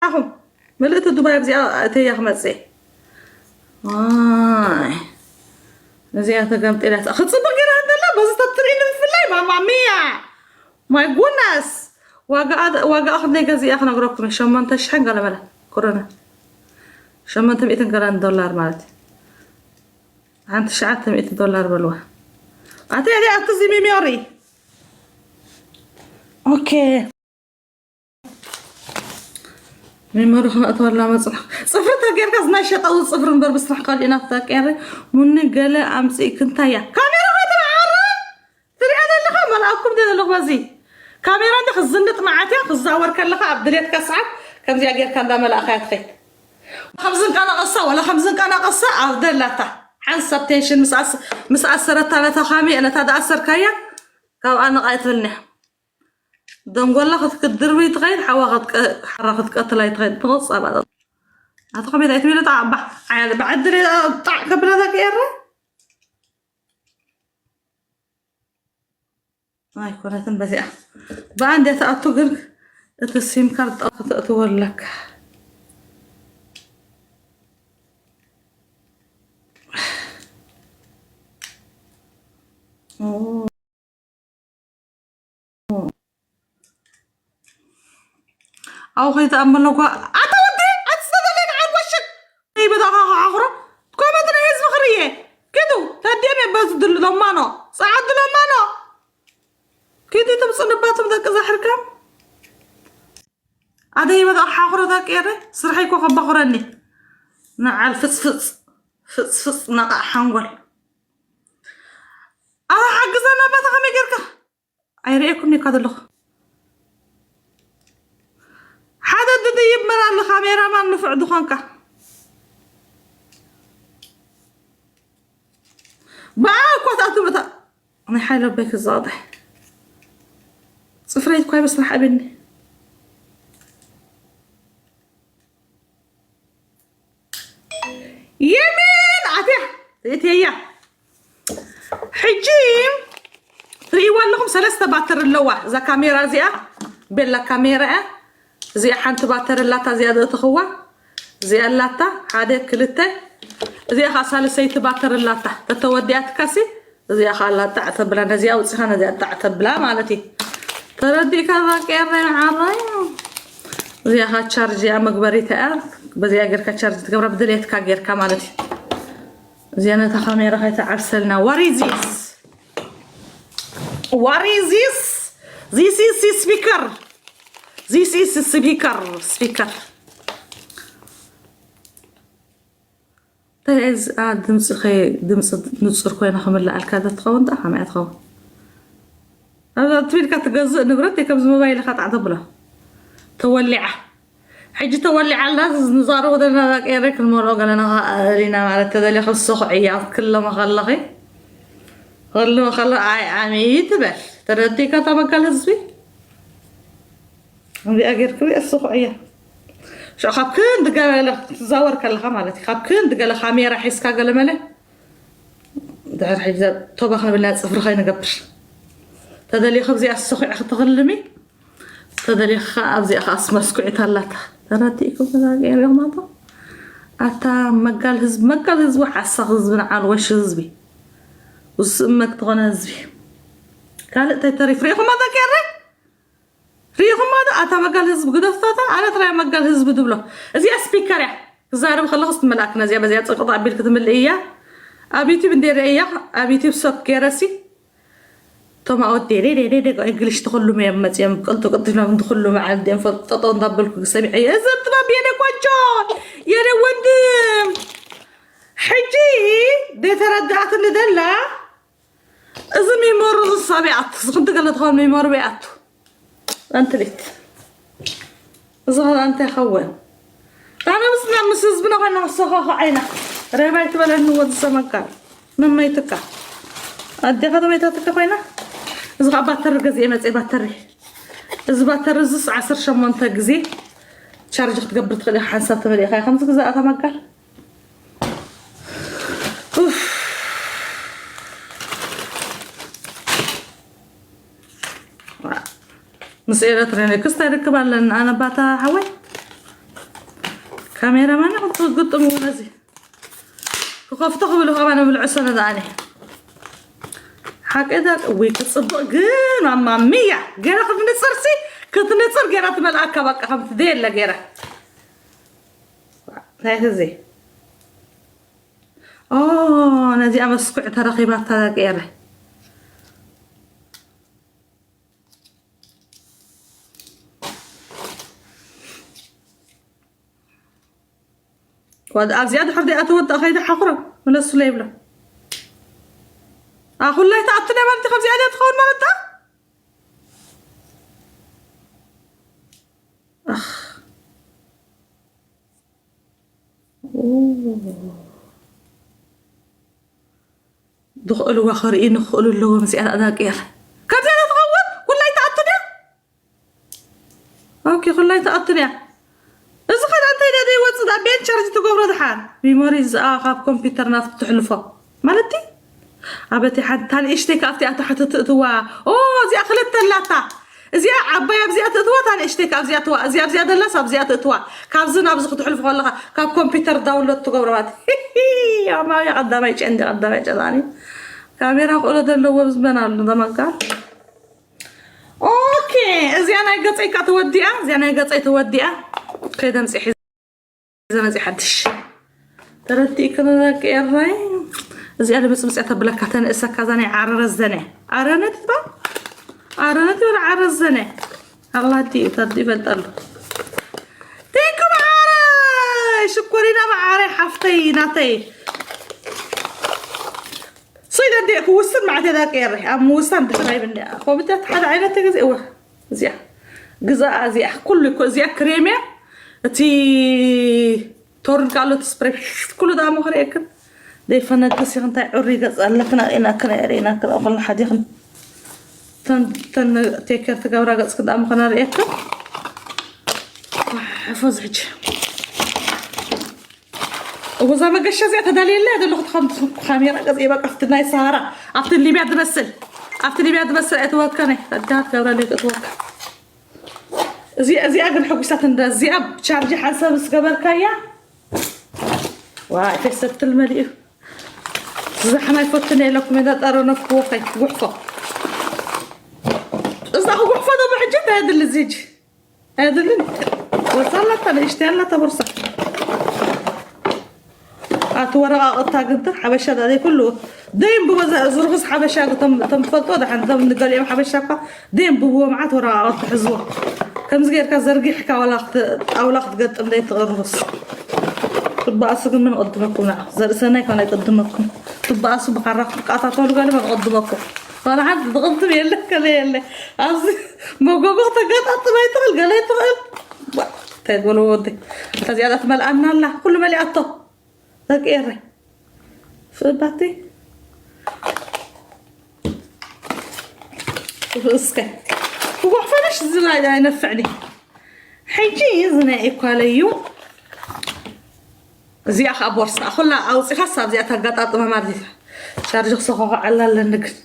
ኣኹም ምልእቲ ዱባይ ኣብዚኣ እተያ ክመፅእ። ዋይ፣ እዚኣ ተገምጢላ ክፅብቅ ገይራ እንተላ በዚ ተትርኢ ንምፍላይ ማማ ሚያ። ማይ ጉነስ። ዋጋ ዋጋ ክንደይ ገዚኣ ክነግረኩም። ሸሞንተ ሽሕን ገለመለ ኮሮና። ሸሞንተ ሚእትን ገለን ዶላር ማለት እዩ። ሓንቲ ትሽዓተ ሚእቲ ዶላር በልዋ። ኣቲ ኣቲ ኣቲ እዚ ሚሚዮሪ። ኦኬ። ሚሞሪ ክነእተወላ መፅናሕ። ፅፍሪ ተጌርካ ዝናይ ሸጣዊ ፅፍሪ እምበር ብስራሕ ካልእ ኢና ተቀየረ። ሙኒ ገለ ኣምፅእ ክንታያ ካሜራ ከተመዓረ። ትሪኣ ዘለኻ መልኣኩም ደ ዘለኹ በዚ ካሜራ እንደ ክዝንጥ መዓት እያ። ክዛወር ከለኻ ኣብ ድሌትካ ሰዓት ከምዚኣ ጌርካ እንዳመላእኻያ ትኸይድ። ከምዚ እንቀናቐሳ ወላ ከምዚ እንቀናቐሳ ኣብ ደላታ ሓንሳብ ቴንሽን ምስ ኣስ-፣ ምስ ኣሰረታ ነታ ካሜ-፣ ነታ ደኣሰርካያ ካብኣ ነቓ ኣይትብልንያ። ደንጎላ ክትክድርቢ ትኸይድ፣ ሓዋ ክትቀ-፣ ሓራ ክትቀትላ ይትኸይድ። ትቕጻ ባጣ። ኣቶ ከመይ ኣይትብለ ጣዕ ባዕ፣ ዓያል ባዕድሪ ጣዕ ከብላ ዛቂ ኤረ። ኣይኮነትን በዚኣ። ብኣንድ እያ ትኣቱ ግን እቲ ሲም ካርድ ጠ-፣ ክትእትዎ ኣለካ። ኦ። ኣው ከይተኣመለኳ ኣታ ወዲ ኣትስተዘለኒ ዓርቦሽክ ይበታኻ ሓኽሮ ኮመት ናይ ህዝቢ ክርየ ኪዱ ተዲም የበዝ ድሉ ሎማኖ ጸዓድ ሎማኖ ኪዱ ትምጽንባትም ደቂ ዛሕርከም ኣደ ይበታ ሓኽሮ ደቂ ኤረ ስርሐይ ኮ ከባኽረኒ ንዓል ፍጽፍጽ ፍጽፍጽ ነቓ ሓንጎል ኣታ ሓግዘና ባታ ከመይ ጌርካ ኣይርእየኩም እኳ ዘለኹ ሓደ ድድይብ መላሊ ካሜራማን ንፉዕ ዝኾንካ ብኣ እኳ ትኣትብታ ናይ ሓይለ ኣቦይ ክዛወጠ ፅፍረይት ኳይ በስራሕ ኣብኒ የሜን ኣትያ እትያ ሕጂ ትርእይዋ ኣለኹም ሰለስተ ባተር ኣለዋ እዛ ካሜራ እዚኣ ቤላ ካሜራ እያ እዚኣ ሓንቲ ባተር ኣላታ እዚኣ ዘእተኽዋ እዚኣ ኣላታ ሓደ ክልተ እዚኣ ከዓ ሳልሰይቲ ባተር ኣላታ ተተወዲኣትካሲ እዚኣ ከዓ ኣላ ጣዕ ተብላ ነዚኣ ኣውፂኻ ነዚኣ ጣዕ ተብላ ማለት እዩ ተረዲእካ ዛቀረ ዓራይ እዚኣ ከዓ ቻርጅ እያ መግበሪታ እያ በዚኣ ጌርካ ቻርጅ ትገብራ ብድሌትካ ጌርካ ማለት እዩ እዚኣ ነታ ካሜራ ከይተዓብሰልና what is this what is this this is speaker this is speaker speaker እንታይ እዚኣ ድምፂ ከ ድምፂ ንፁር ኮይና ክምልኣልካ ዶ ትኸውን ዳ ከመያ ትኸውን ኣብዛ ትቢልካ ትገዝእ ንብረት ከምዚ ሞባይል ኢኻ ጣዕ ተብሎ ተወሊዓ ሕጂ ተወሊዓ ኣላ ንዛረቦ ዘለና ዛቀየረ ክንመልኦ ገለና ሪና ማለት ተደልዮ ክስኹዕ እያ ክለመ ከለኺ ክለመ ከለ ኣይ ኣሚ ትበል ተረዲእካ እታ መጋል ህዝቢ እዚኣ ጌርክሪ ኣስኹዕ እያ ሽዑ ካብ ክንዲ ገለ ትዛወር ከለኻ ማለት እዩ ካብ ክንዲ ገለ ካሜራ ሒዝካ ገለ መለ ድሕር ሕጂ ቶባ ክንብልና ፅፍሪ ከይንገብር ተደሊኺ ኣብዚኣ ኣስኹዕ ክትኽልሚ ተደሊኺ ኣብዚኣ ከዓ ኣስመስኩዒት ኣላታ ተረዲእኩም ተዛገሪኹም ኣቶ ኣታ መጋል ህዝቢ መጋል ህዝቢ ሓሳኽ ህዝቢ ንዓል ወሽ ህዝቢ ውስእመ ክትኾነ ህዝቢ ካልእ ተተሪፍ ሪኢኹም ኣታ ቄረ ሪኢኹማ ዶ ኣታ መጋል ህዝቢ ግደፍታታ ኣነ ጥራይ መጋል ህዝቢ ድብሎ እዚኣ ስፒከር እያ ክዛረብ ከለኹ ስትመልኣክ ነዚኣ በዚኣ ጽቅጥ ኣቢል ክትምልእ እያ ኣብ ዩቲብ እንደ ርእያ ኣብ ዩቲብ ሶክ ገይረሲ ቶማኦት ዴዴ ዴዴ ዴ እንግሊሽ ትኽሉም እዮም መጽዮም ቅልጡ ቅልጡ ኢሎም እንትኽሉ መዓል ደም ፈልጠጦ እንዳበልኩ ሰሚዐ እየ እዘብ ጥበብ የኔ ቆንጆ የኔ ወንድም ሕጂ ደተረዳእትኒ ደላ እዚ ሚሞሪ ዝሳብ ይኣቱ እዚ ክንዲ ገለ ትኸውን ሚሞሪ ይኣቱ ኣንትሊት እዚ ኸ ኣንተ ይኸውን ኣነ ምስና ምስ ህዝብና ኮይና ክሰኻኸ ዓይና ረባይ ትበለኒ ወዲ ሰመጋር መመይትካ ኣዴኻ ተመይታትካ ኮይና እዚ ኸ ባተሪ ገዚኤ መፅእ ባተሪ እዚ ባተሪ እዚስ ዓሰርተ ሸሞንተ ግዜ ቻርጅ ክትገብር ትኽእል ኢኻ ሓንሳብ ተመሊእኻ ከምዚ ግዛእታ መጋል ምስ ኤረትሬን ክስታይ ርክብ ኣለና ኣነ ባታ ሓወይ ካሜራማን ክትግጥምዎ ነዚ ክኸፍቶ ክብል ከማን ምልዕሶ ነዛኣኒ ሓቂ ዳ። እውይ ክፅብቕ ግን ማማምያ። ገና ክትንፅርሲ ክትንፅር ገና ትመልኣካ በቃ ከምቲ ደየለ ገይራ እንታይ ህዚ ኦ ነዚኣ መስኩዕ ተረኺባታ ገይረ ኣብዚኣ ድሕር ዲኣ ተወዳእ ከይደ ሓኽሮ መለሱለ ይብሎ ኣኹላይ ተኣትነ ማለት ከምዚኣ ዲያ ትኸውን ማለት ዝኽእልዋ ክርኢ ንኽእሉ ኣለዎም እዚኣ ኣዳቂር ከምዚኣ ትኸውን ኩላይ ተኣትነ ኦኬ ኩላይ ተኣትን እያ። እዚ ኸዳ እንታይ ኢለ ዘይወፅእ ዳ ቤት ቻርጅ ትገብሮ ድሓር ሚሞሪ ዝኣ ካብ ኮምፒውተር ናብቲ ትሕልፎ ማለትቲ ኣበቲ ሓንቲ ታንእሽተይ ካብቲ ኣታ ሓቲ ትእትዋ ኦ እዚኣ ክልተ ኣላታ እዚኣ ዓባይ ኣብዚኣ ትእትዋ ታንእሽተይ ካብዚኣ ትዋ እዚኣ ኣብዚኣ ደላስ ኣብዚኣ ትእትዋ ካብዚ ናብዚ ክትሕልፎ ከለኻ ካብ ኮምፒውተር ዳውንሎድ ትገብሮ ማለት ኣማብያ ቀዳማይ ጨንዲ ቀዳማይ ጨጣኒ ካሜራ ክእሎ ዘለዎ ዝመን ኣሎ ዘመጋር ኦኬ እዚኣ ናይ ገፀይ ካ ተወዲኣ እዚኣ ናይ ገፀይ ተወዲኣ ከይደ ምፅእ ሒዘ መፅእ ሓድሽ ተረዲእክን ደቂ ኤረይ እዚኣ ልምፅምፅያ ተብለካ ተንእሰካ እዛ ናይ ዓረረ ዘነ ዓረነት ይባ ዓረነት ይበል ዓረረ ዘነ ኣላዲ ተዲ ይፈልጠሉ ቴንኩ መዓረይ ሽኮሪና መዓረይ ሓፍተይ ናተይ ሰይደ እንደ ክውስን ማዕተ ዳ ቀረ ኣብ ምውሳን ድሕር ኣይብን ኮሚቴ ሓደ ዓይነት ግዜ እወ እዚኣ ግዛኣ እዚኣ ኩሉ እኮ እዚኣ ክሬም እያ እቲ ቶርን ካልኦት ስፕሬ ኩሉ ዳ መኸረ የክን ደይፈነግስ ይኽን እንታይ ዕሪ ገጽ ኣለክና ኢና ክና ርኢና ክና ኩልና ሓዲኽን ቴከር ትገብራ ገጽ ክዳ ምኸና ርእየክን ሕፎ ዝሕጂ እወ እዛ መገሻ እዚኣ ተዳልየላ እያ ዘለኹ ትኸምቲ ካሜራ ገዚአ በቃ ኣብቲ ናይ ሰሃራ ኣብቲ ሊብያ ትመስል ኣብቲ ሊብያ ትመስል ኣይትወከነ ኣዳት ገብረለይ ክትወካ እዚኣ እዚኣ ግን ሕጉሳት እንደ እዚኣ ቻርጅ ሓንሳብ ምስ ገበርካያ ዋይ ተሰትል መሊኡ ዝዛሕማ ይፈትን የለኩም የዳጠረነፍኩዎ ከይ ጉሕፎ እዛ ክጉሕፎ ደሞ ሕጂ እንታይ የድሊ እዚ ሕጂ ኣይድልን ቦርሳ ኣላታ ንእሽተይ ኣላታ ቦርሳ ኣቲ ወረቃቅታ ግንተ ሓበሻ ዳ ዘይክሉ ደይንብቦ ዝርግስ ሓበሻ ተምፈልጦ ዳሓን ንገሊኦም ሓበሻ እኳ ደይንብብዎ መዓት ወረቃቅት ትሕዝዎ ከምዚ ጌርካ ዘርጊሕካ ጣውላ ክትገጥም ደይትቕርብስ ትበኣሱ ግን ምን ቅድመኩም ንዓ ዘርእሰናይ ካን ኣይቅድመኩም ትበኣሱ ብካራ ክትቃታተሉ ገለ ምን ቅድመኩም ዋላ ሓንቲ ዝቕድም የለ ከለ የለ ኣብዚ መጎጎ ተገጣጥም ኣይትኽእል ገለ ኣይትኽእል እንታይ ዝበሎ ወዲ እታ እዚኣ ትመልኣና ኣላ ኩሉ መሊኣቶ ደቂ ኤረ ፍእባቲ እስከ ክጎሕፈለሽ ዝና ኣይነፍዕኒ ሕጂ ዝና ይኳለዩ እዚኣ ከዓ ቦርሳ ኩላ ኣውፂኻስ ኣብዚኣ ተጋጣጥመ ማለት ቻርጅ ክሰኮኸ ዓላ ኣለኒ ግን